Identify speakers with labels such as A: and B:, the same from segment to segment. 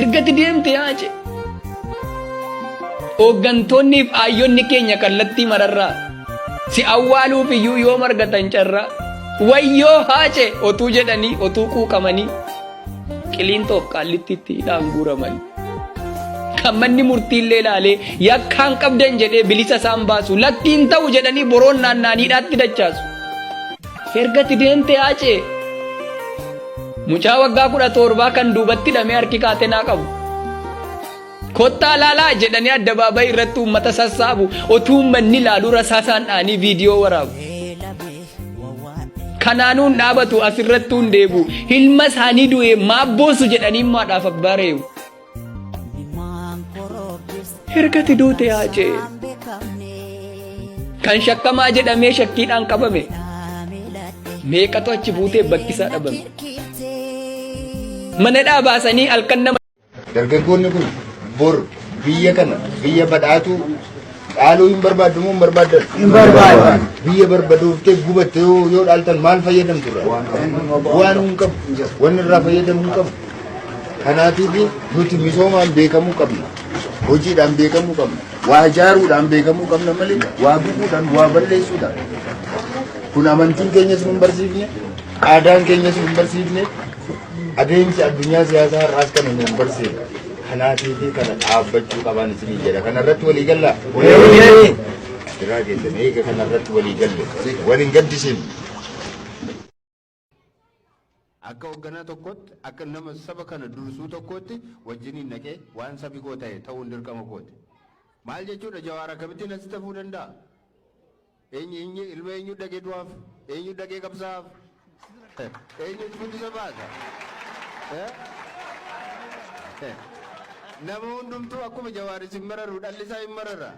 A: Ergati deemte Haacee. Hooggantoonniif aayyonni keenya kallattii mararraa si awwaaluuf iyyuu yoom argatan carraa? Wayyoo Haacee otuu jedhanii otuu quuqamanii Qiliinxoof Qaallittiitti hidhaan guuramanii. Kan manni murtiillee ilaalee yakkaan qabdan jedhee bilisa isaan baasu lakki hin ta'u jedhanii boroon naanna'anii hidhaatti dachaasu. Ergati deemte Haacee. Mucaa waggaa 17 kan duubatti hidhamee harki kaatenaa qabu. Kottaa laalaa jedhanii addabaabayii irratti uummata sassaabu. Otuu uummanni ilaaluu rasaasaan dha'anii viidiyoo waraabu. Kanaanuu hin dhaabatu asirrattuu hin deebu. Ilma isaanii du'e maaf boosu jedhanii immoo haadhaaf abbaa reebu. Ergati duute Haacee. Kan shakkamaa jedhamee shakkiidhaan qabame. Meeqatu achi buutee bakkisaa dhabame. Manadhaa baasanii halkan nama
B: Dargaggoonni kun bor biyya kana biyya badhaatuu dhaaluu hin barbaaddu moo hin barbaaddan? Hin barbaaddu. Biyya barbadooftee gubatte yoo yoo dhaaltan maal fayyadamtu irraa? Waan hin qabu. Wanni irraa fayyadamu hin qabu. Kanaatiif nuti misoomaan beekamuu qabna. Hojiidhaan beekamuu qabna. Waa ijaaruudhaan beekamuu qabna malee waa gubuudhaan waa balleessuudhaan. Kun amantiin keenyas nu hin barsiifne, aadaan keenyas nu hin barsiifne, Adeemsi addunyaa siyaasaa har'aas kana nu hin barsiifne. Kanaatiif kana dhaabbachuu qaban isinii jedha. Kana irratti walii gallaa? Biraa keessan eega kana irratti walii galle. Wal hin gaddisiifnu.
C: Akka hoogganaa tokkootti, akka nama saba kana dursuu tokkootti wajjiniin dhaqee waan sabi koo ta'e ta'uun dirqama kooti. Maal jechuudha Jawaar akkamittiin asitti hafuu danda'a? Eenyu eenyu ilma eenyu dhaqee du'aaf? Eenyu dhaqee qabsaa'aaf? Eenyutu guddisa baasa? Eh? Nama hundumtuu akkuma Jawaar isin mararu dhalli isaa hin marara.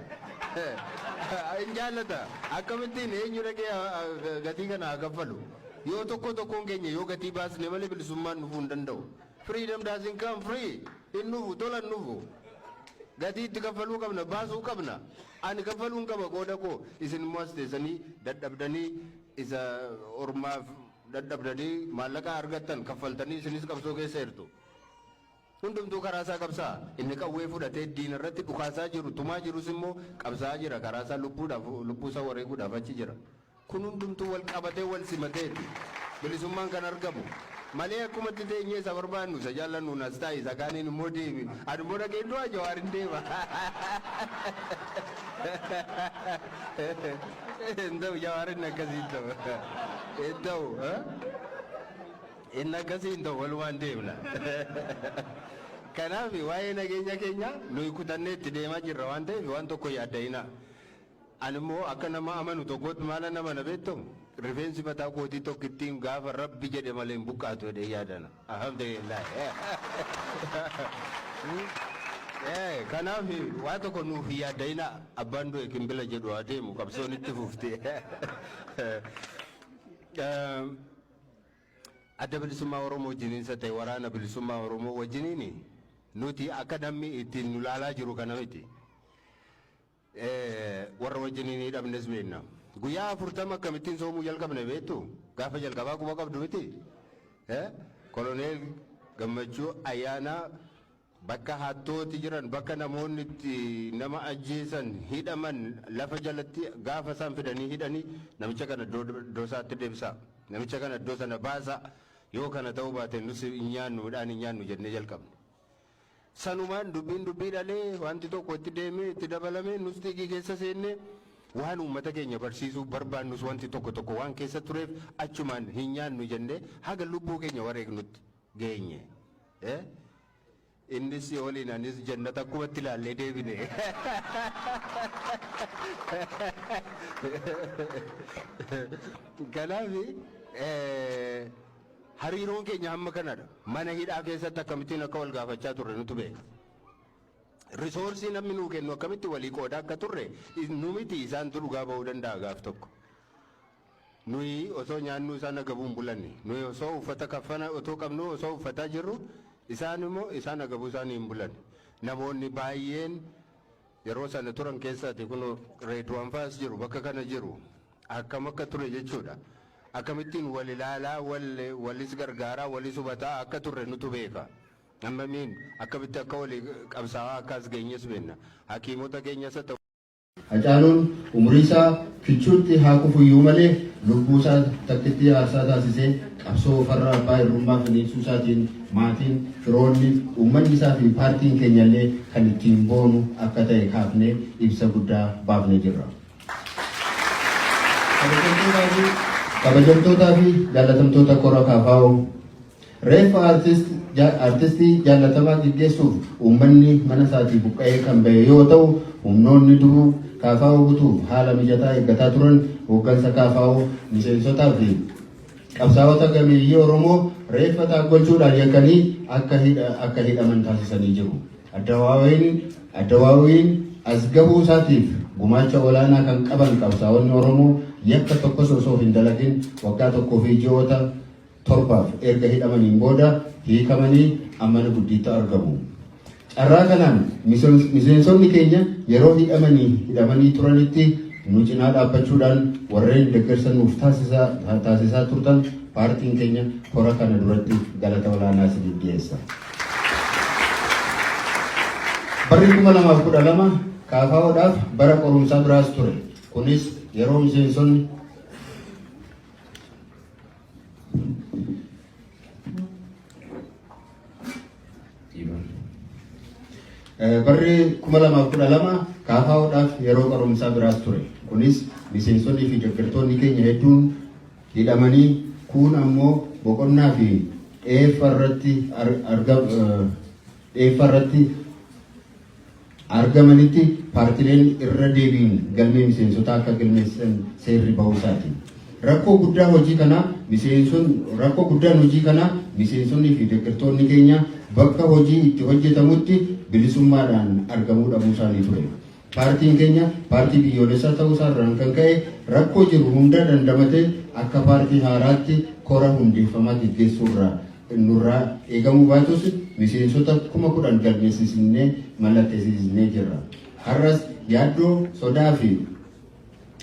C: Hin jaallata. Akkamittiin eenyu dhaqee gatii kana haa kaffalu? Yoo tokko tokkoon keenya yoo gatii baasne malee bilisummaan dhufuu hin danda'u. Freedom doesn't come free. Hin dhufu, tola hin dhufu. Gatii itti kaffaluu qabna, baasuu qabna. Ani kaffaluun qaba qooda koo, isin immoo as teessanii dadhabdanii isa ormaaf dadhabdanii maallaqa argattan kaffaltanii isinis qabsoo keessa jirtu. Hundumtuu karaa isaa qabsaa'a. Inni qawwee fudhatee diina irratti dhukaasaa jiru, tumaa jirus immoo qabsaa'aa jira. Karaa isaa lubbuudhaaf, lubbuu isaa wareeguudhaaf achi jira. Kun hundumtuu wal qabatee wal simateeti bilisummaan kan argamu. Malee akkumatti teenyee isa barbaannu isa jaallannuun as taa'i isa kaaniin immoo deemi. Ani immoo dhaqeen du'aa Jawaar hin deema. Hin ta'u Jawaar inni akkasii hin ta'u. Hin ta'u. Inni akkasii hin ta'u walumaan deemna. Kanaaf waa'ee nageenya keenyaa nuyi kutannee itti deemaa jirra waan ta'eef waan tokko yaadda'inaa. Ani immoo akka nama amanu tokkootti maalan amana beektuu? Rifeensi mataa kootii tokkittiin gaafa Rabbi jedhe malee hin buqqaatu jedhee yaadana. Alhamdulillah. Kanaaf waa tokko nuuf hin yaadda'inaa. Abbaan du'e kimbila jedhu haa deemu qabsoon itti fufti. Adda Bilisummaa Oromoo wajjiniinsa ta'e Waraana Bilisummaa Oromoo wajjiniin nuti akka namni ittiin nu laalaa jiru kana miti. Warra wajjiniin hidhamnes beekna. Guyyaa 40 akkamittiin soomuu jalqabne beektu? Gaafa jalqabaa quba qabdu miti? Koloneel Gammachuu Ayyaanaa bakka hattooti jiran, bakka namoonni itti nama ajjeesan, hidhaman, lafa jalatti gaafa isaan fidanii hidhanii namicha kana iddoo isaatti deebisaa. Namicha kana iddoo sana baasaa. Yoo kana ta'uu baate nus hin nyaannu, midhaan hin nyaannu jennee jalqabne. Sanumaan dubbiin dubbii dhalee wanti tokko itti deemee itti dabalamee nus xiiqii keessa seennee waan uummata keenya barsiisuu barbaannus wanti tokko tokko waan keessa tureef achumaan hin nyaannu jennee haga lubbuu keenya wareegnutti geenye. Innis si waliin anis jannata akkumatti ilaallee deebine. Kanaaf Hariiroon keenya hamma kanadha. Mana hidhaa keessatti akkamittiin akka wal gaafachaa turre nutu beeka. Risoorsii namni nuu kennu akkamitti walii qoodaa akka turre nu miti isaantu dhugaa ba'uu danda'a gaaf tokko. Nuyi osoo nyaannuu isaan agabuu hin bulanne. Nuyi osoo uffata kaffana otoo qabnuu osoo uffataa jirru isaan immoo isaan agabuu isaanii hin bulan. Namoonni baay'een yeroo sana turan keessaati kunoo Reedwaan fa'as jiru bakka kana jiru. Akkam akka ture jechuudha. Akkamittiin wal ilaalaa, wal walis gargaaraa, walis hubataa akka turre nutu beeka. Hammamiin akkamitti akka walii qabsaa'aa akka as geenyes beekna. Hakiimota keenyas haa ta'u.
D: Hacaaluun umurii isaa kichuutti haa kufuyyuu malee lubbuu isaa takkitti aarsaa taasisee qabsoo farra abbaa irrummaa finiinsuu isaatiin maatiin, firoonni, uummanni isaa fi paartiin keenyallee kan ittiin boonu akka ta'e kaafnee ibsa guddaa baafnee jirra. Kabajamtootaa fi jaallatamtoota kora KFO, Reeffa artistii jaallatamaa geggeessuuf uummanni mana isaatii buqqa'ee kan bahe yoo ta'u, humnoonni duruu KFO butuuf haala mijataa eeggataa turan hooggansa KFO, miseensotaa fi qabsaa'ota gameeyyii Oromoo reeffa taaggolchuudhaan yakkanii akka hidhaman taasisanii jiru. Addawaawiin as gahuu isaatiif gumaacha olaanaa kan qaban qabsaa'onni Oromoo yakka tokkos osoo hin dalagin waggaa tokkoo fi ji'oota torbaaf erga hidhamaniin booda hiikamanii mana guddiitti argamu. Carraa kanaan miseensonni keenya yeroo hidhamanii turanitti nu cinaa dhaabbachuudhaan warreen deeggarsa nuuf taasisaa turtan paartiin keenya kora kana duratti galata olaanaa isiniif dhiyeessa. Barri 2012 KFOdhaaf bara qorumsaa biraas ture. Kunis yeroo miseensonni Barri 2012 KFOdhaaf yeroo qorumsaa biraas ture. Kunis miseensonnii fi deeggartoonni keenya hedduun hidhamanii kuun ammoo boqonnaa fi dheeffa irratti argamanitti paartileen irra deebiin galmee miseensotaa akka galmeessan seerri bahuu isaati. Rakkoo guddaa hojii kanaa miseenson rakkoo guddaan hojii kanaa miseensonnii fi deeggartoonni keenya bakka hojii itti hojjetamutti bilisummaadhaan argamuu dhabuu isaanii ture. Paartiin keenya paartii biyyoolessaa ta'uu isaarraan kan ka'e rakkoo jiru hunda dandamatee akka paartii haaraatti kora hundeeffamaa geggeessuurraa nurraa eegamuu baatus miseensota 10,000 galmeessisnee mallatteessisnee jirra. Har'as yaaddoo sodaa fi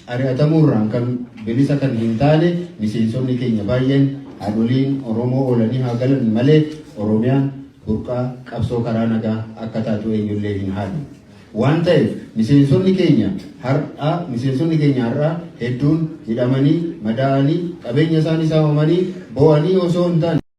D: ari'atamuurraan kan bilisa kan hin taane miseensonni keenya baay'een haadholiin Oromoo oolanii haa galan malee Oromiyaan burqaa qabsoo karaa nagaa akka taatu eenyullee hin haalu. Waan ta'eef miseensonni keenya har'aa hedduun hidhamanii, madaa'anii, qabeenya isaanii saamamanii, bo'anii osoo hin taane